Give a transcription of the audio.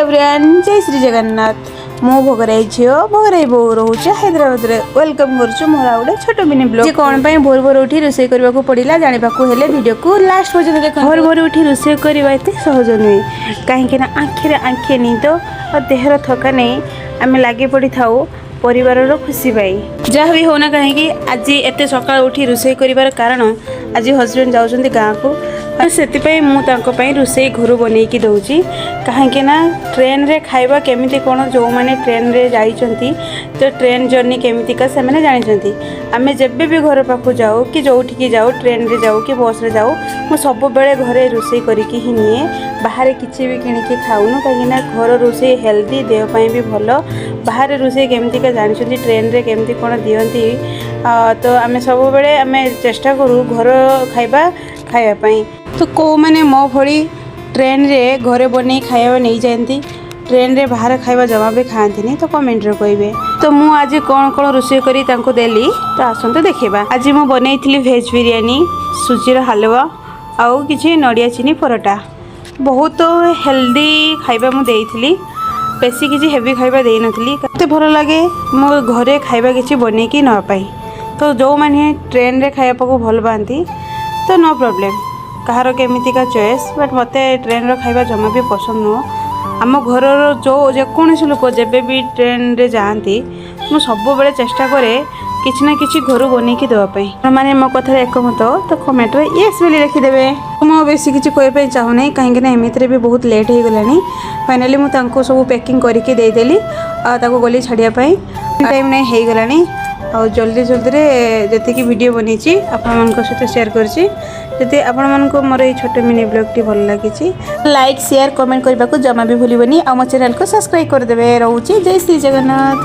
Everyone, ଜୟ ଶ୍ରୀ ଜଗନ୍ନାଥ। ମୁଁ ଭୋଗରାଇ ଝିଅ, ଭୋଗରାଇ ବୋଉ, ରହୁଛି ହାଇଦ୍ରାବାଦରେ। Welcome କରୁଛୁ ମୋର ଆଉ ଗୋଟେ ଛୋଟ ମିନି ବ୍ଲଗ୍। କ'ଣ ପାଇଁ ଭୋର ଭୋର ଉଠି ରୋଷେଇ କରିବାକୁ ପଡ଼ିଲା, ଜାଣିବାକୁ ହେଲେ ଭିଡ଼ିଓକୁ ଲାଷ୍ଟ ପର୍ଯ୍ୟନ୍ତ ଦେଖନ୍ତୁ। ଭୋର ଭୋର ଉଠି ରୋଷେଇ କରିବା ଏତେ ସହଜ ନୁହେଁ, କାହିଁକି ନା ଆଖିରେ ଆଖିଏ ନିଦ ଆଉ ଦେହର ଥକା ନେଇ ଆମେ ଲାଗି ପଡ଼ିଥାଉ ପରିବାରର ଖୁସି ପାଇଁ। ଯାହା ବି ହେଉନା କାହିଁକି, ଆଜି ଏତେ ସକାଳୁ ଉଠି ରୋଷେଇ କରିବାର କାରଣ, ଆଜି ହଜବେଣ୍ଡ ଯାଉଛନ୍ତି ଗାଁକୁ ଆଉ ସେଥିପାଇଁ ମୁଁ ତାଙ୍କ ପାଇଁ ରୋଷେଇ ଘରୁ ବନେଇକି ଦେଉଛି। କାହିଁକି ନା ଟ୍ରେନରେ ଖାଇବା କେମିତି କ'ଣ, ଯେଉଁମାନେ ଟ୍ରେନରେ ଯାଇଛନ୍ତି ତ ଟ୍ରେନ୍ ଜର୍ଣ୍ଣି କେମିତିକା ସେମାନେ ଜାଣିଛନ୍ତି। ଆମେ ଯେବେ ବି ଘର ପାଖକୁ ଯାଉ କି ଯେଉଁଠିକି ଯାଉ, ଟ୍ରେନରେ ଯାଉ କି ବସ୍ରେ ଯାଉ, ମୁଁ ସବୁବେଳେ ଘରେ ରୋଷେଇ କରିକି ହିଁ ନିଏ। ବାହାରେ କିଛି ବି କିଣିକି ଖାଉନୁ, କାହିଁକିନା ଘର ରୋଷେଇ ହେଲ୍ଦି, ଦେହ ପାଇଁ ବି ଭଲ। ବାହାରେ ରୋଷେଇ କେମିତିକା ଜାଣିଛନ୍ତି, ଟ୍ରେନରେ କେମିତି କ'ଣ ଦିଅନ୍ତି। ତ ଆମେ ସବୁବେଳେ ଆମେ ଚେଷ୍ଟା କରୁ ଘର ଖାଇବା ଖାଇବା ପାଇଁ। ତ କେଉଁମାନେ ମୋ ଭଳି ଟ୍ରେନରେ ଘରେ ବନେଇ ଖାଇବା ନେଇଯାଆନ୍ତି, ଟ୍ରେନରେ ବାହାରେ ଖାଇବା ଜମା ବି ଖାଆନ୍ତିନି, ତ କମେଣ୍ଟରେ କହିବେ। ତ ମୁଁ ଆଜି କ'ଣ କ'ଣ ରୋଷେଇ କରି ତାଙ୍କୁ ଦେଲି, ତ ଆସନ୍ତୁ ଦେଖିବା। ଆଜି ମୁଁ ବନେଇଥିଲି ଭେଜ୍ ବିରିୟାନୀ, ସୁଜିର ହାଲୁଆ ଆଉ କିଛି ନଡ଼ିଆ ଚିନି ପରଟା। ବହୁତ ହେଲ୍ଦି ଖାଇବା ମୁଁ ଦେଇଥିଲି, ବେଶୀ କିଛି ହେଭି ଖାଇବା ଦେଇନଥିଲି। ମୋତେ ଭଲ ଲାଗେ ମୋ ଘରେ ଖାଇବା କିଛି ବନେଇକି ନେବା ପାଇଁ। ତ ଯେଉଁମାନେ ଟ୍ରେନରେ ଖାଇବାକୁ ଭଲ ପାଆନ୍ତି ତ ନୋ ପ୍ରୋବ୍ଲେମ୍, କାହାର କେମିତିକା ଚଏସ୍। ବଟ୍ ମୋତେ ଟ୍ରେନର ଖାଇବା ଜମା ବି ପସନ୍ଦ ନୁହଁ। ଆମ ଘରର ଯେଉଁ ଯେକୌଣସି ଲୋକ ଯେବେ ବି ଟ୍ରେନରେ ଯାଆନ୍ତି, ମୁଁ ସବୁବେଳେ ଚେଷ୍ଟା କରେ କିଛି ନା କିଛି ଘରୁ ବନେଇକି ଦେବା ପାଇଁ। ମାନେ ମୋ କଥାରେ ଏକମତ ତ କମେଣ୍ଟରେ ୟେସ୍ ବୋଲି ଲେଖିଦେବେ। ମୁଁ ଆଉ ବେଶୀ କିଛି କହିବା ପାଇଁ ଚାହୁଁନାହିଁ, କାହିଁକିନା ଏମିତିରେ ବି ବହୁତ ଲେଟ୍ ହେଇଗଲାଣି। ଫାଇନାଲି ମୁଁ ତାଙ୍କୁ ସବୁ ପ୍ୟାକିଂ କରିକି ଦେଇଦେଲି ଆଉ ତାକୁ ଗଲି ଛାଡ଼ିବା ପାଇଁ। ଟାଇମ୍ ନାଇଁ ହେଇଗଲାଣି ଆଉ ଜଲ୍ଦି ଜଲ୍ଦିରେ ଯେତିକି ଭିଡ଼ିଓ ବନେଇଛି, ଆପଣମାନଙ୍କ ସହିତ ସେୟାର କରିଛି। ଯଦି ଆପଣମାନଙ୍କୁ ମୋର ଏଇ ଛୋଟ ମିନି ବ୍ଲଗ୍ଟି ଭଲ ଲାଗିଛି, ଲାଇକ୍, ସେୟାର, କମେଣ୍ଟ କରିବାକୁ ଜମା ବି ଭୁଲିବନି ଆଉ ମୋ ଚ୍ୟାନେଲକୁ ସବସ୍କ୍ରାଇବ୍ କରିଦେବେ। ରହୁଛି, ଜୟ ଶ୍ରୀ ଜଗନ୍ନାଥ।